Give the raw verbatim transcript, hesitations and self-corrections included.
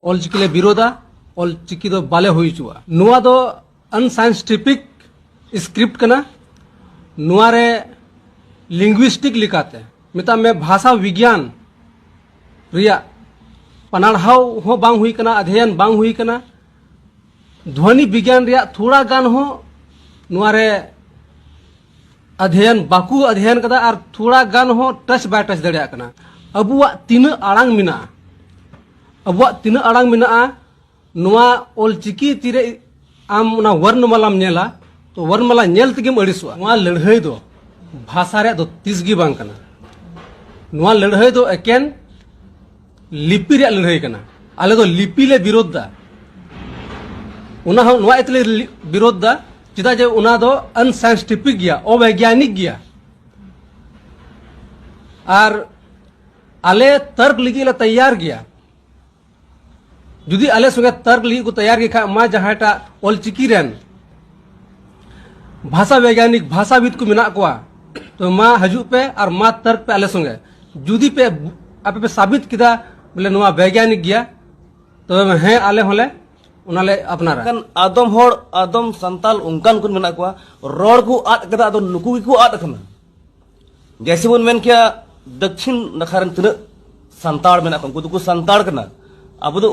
ᱚᱞᱪᱤᱠᱤ ᱞᱮ ᱵᱤᱨᱳᱫᱟ, ᱚᱞᱪᱤᱠᱤ ᱫᱚ ᱵᱟᱞᱮ ᱦᱩᱭ ᱦᱚᱪᱚᱣᱟᱜᱼᱟ᱾ ᱱᱚᱣᱟ ᱫᱚ ᱟᱱᱥᱟᱭᱮᱱᱥᱴᱤᱯᱷᱤᱠ ᱥᱠᱨᱤᱯᱴ ᱠᱟᱱᱟ᱾ ᱱᱚᱣᱟ ᱨᱮ ᱞᱤᱝᱜᱩᱭᱤᱥᱴᱤᱠ ᱞᱮᱠᱟᱛᱮ, ᱢᱮᱛᱟᱜ ᱢᱮ, ᱵᱷᱟᱥᱟ ᱵᱤᱜᱽᱭᱟᱱ ᱨᱮᱭᱟᱜ ᱯᱟᱱᱟᱲᱦᱟᱣ ᱦᱚᱸ ᱵᱟᱝ ᱦᱩᱭ ᱠᱟᱱᱟ, ᱚᱫᱷᱭᱚᱭᱚᱱ ᱵᱟᱝ ᱦᱩᱭ ᱠᱟᱱᱟ᱾ ᱫᱷᱣᱚᱱᱤ ᱵᱤᱜᱽᱭᱟᱱ ᱨᱮᱭᱟᱜ ᱛᱷᱚᱲᱟ ᱜᱟᱱ ᱦᱚᱸ ᱱᱚᱣᱟ ᱨᱮ ᱚᱫᱷᱭᱚᱭᱚᱱ ᱵᱟᱠᱚ ᱚᱫᱷᱭᱚᱭᱚᱱ ᱠᱟᱫᱟ ᱟᱨ ᱛᱷᱚᱲᱟ ᱜᱟᱱ ᱦᱚᱸ ᱴᱟᱪ ᱵᱟᱭ ᱴᱟᱪ ᱫᱟᱲᱮᱭᱟᱜ ᱠᱟᱱᱟ᱾ ᱟᱵᱚᱣᱟᱜ ᱛᱤᱱᱟᱹᱜ ᱟᱲᱟᱝ ᱢᱮᱱᱟᱜᱼᱟ, ᱟᱵᱚᱣᱟᱜ ᱛᱤᱱᱟᱹᱜ ᱟᱲᱟᱝ ᱢᱮᱱᱟᱜᱼᱟ, ᱱᱚᱣᱟ ᱚᱞᱪᱤᱠᱤ ᱛᱤᱨᱮ ᱟᱢ ᱚᱱᱟ ᱣᱚᱨᱱᱚᱢᱟᱞᱟᱢ ᱧᱮᱞᱟ, ᱛᱚ ᱣᱚᱨᱱᱚᱢᱟᱞᱟ ᱧᱮᱞ ᱛᱮᱜᱮᱢ ᱟᱹᱲᱤᱥᱚᱜᱼᱟ᱾ ᱱᱚᱣᱟ ᱞᱟᱹᱲᱦᱟᱹᱭ ᱫᱚ ᱵᱷᱟᱥᱟ ᱨᱮᱭᱟᱜ ᱫᱚ ᱛᱤᱥ ᱜᱮ ᱵᱟᱝ ᱠᱟᱱᱟ᱾ ᱱᱚᱣᱟ ᱞᱟᱹᱲᱦᱟᱹᱭ ᱫᱚ ᱮᱠᱮᱱ ᱞᱤᱯᱤ ᱨᱮᱭᱟᱜ ᱞᱟᱹᱲᱦᱟᱹᱭ ᱠᱟᱱᱟ᱾ ᱟᱞᱮ ᱫᱚ ᱞᱤᱯᱤ ᱞᱮ ᱵᱤᱨᱳᱫᱷ ᱫᱟ᱾ ᱚᱱᱟ ᱦᱚᱸ ᱱᱚᱣᱟ ᱤᱭᱟᱹᱛᱮ ᱞᱮ ᱞᱤ-, ᱵᱤᱨᱳᱫᱷ ᱫᱟ, ᱪᱮᱫᱟᱜ ᱡᱮ ᱚᱱᱟ ᱫᱚ ᱟᱱᱥᱟᱭᱮᱱᱥᱴᱤᱯᱷᱤᱠ ᱜᱮᱭᱟ, ᱚᱵᱳᱭᱜᱽᱭᱟᱱᱤᱠ ᱜᱮᱭᱟ᱾ ᱟᱨ ᱟᱞᱮ ᱛᱟᱨᱠ ᱞᱟᱹᱜᱤᱫ ᱞᱮ ᱛᱮᱭᱟᱨ ᱜᱮᱭᱟ᱾ ᱡᱩᱫᱤ ᱟᱞᱮ ᱥᱚᱸᱜᱮ ᱛᱟᱨᱠ ᱞᱟᱹᱜᱤᱫ ᱠᱚ ᱛᱮᱭᱟᱨ ᱜᱮ ᱠᱷᱟᱡ, ᱢᱟ ᱡᱟᱦᱟᱸᱭᱴᱟᱜ ᱚᱞᱪᱤᱠᱤ ᱨᱮᱱ ᱵᱷᱟᱥᱟ ᱵᱳᱭᱜᱟᱱᱤᱠ, ᱵᱷᱟᱥᱟᱵᱤᱫ ᱠᱚ ᱢᱮᱱᱟᱜ ᱠᱚᱣᱟ, ᱛᱚ ᱢᱟ ᱦᱤᱡᱩᱜ ᱯᱮ ᱟᱨ ᱢᱟ ᱛᱟᱨᱠ ᱯᱮ ᱟᱞᱮ ᱥᱚᱸᱜᱮ᱾ ᱡᱩᱫᱤ ᱯᱮ, ᱟᱯᱮ ᱯᱮ ᱥᱟᱵᱤᱫ ᱠᱮᱫᱟ ᱵᱚᱞᱮ ᱱᱚᱣᱟ ᱵᱳᱭᱜᱟᱱᱤᱠ ᱜᱮᱭᱟ, ᱛᱚᱵᱮ ᱦᱮᱸ, ᱟᱞᱮ ᱦᱚᱸᱞᱮ ᱚᱱᱟᱞᱮ ᱟᱯᱱᱟᱨᱟ᱾ ᱢᱮᱱᱠᱷᱟᱱ ᱟᱫᱚᱢ ᱦᱚᱲ, ᱟᱫᱚᱢ ᱥᱟᱱᱛᱟᱞ ᱚᱱᱠᱟᱱ ᱠᱚ ᱢᱮᱱᱟᱜ ᱠᱚᱣᱟ, ᱨᱚᱲ ᱠᱚ ᱟᱫ ᱠᱟᱫᱟ, ᱟᱫᱚ ᱱᱩᱠᱩ ᱜᱮᱠᱚ ᱟᱫ ᱟᱠᱟᱱᱟ᱾ ᱡᱮᱭᱥᱮ ᱵᱚᱱ ᱢᱮᱱ ᱠᱮᱭᱟ, ᱫᱚᱠᱠᱷᱤᱱ ᱱᱟᱠᱷᱟ ᱨᱮᱱ ᱛᱤᱱᱟᱹᱜ ᱥᱟᱱᱛᱟᱲ ᱢᱮᱱᱟᱜ ᱠᱚᱣᱟ, ᱩᱱᱠᱩ ᱫᱚᱠᱚ ᱥᱟᱱᱛᱟᱲ ᱠᱟᱱᱟ᱾ ᱟᱵᱚ ᱫᱚ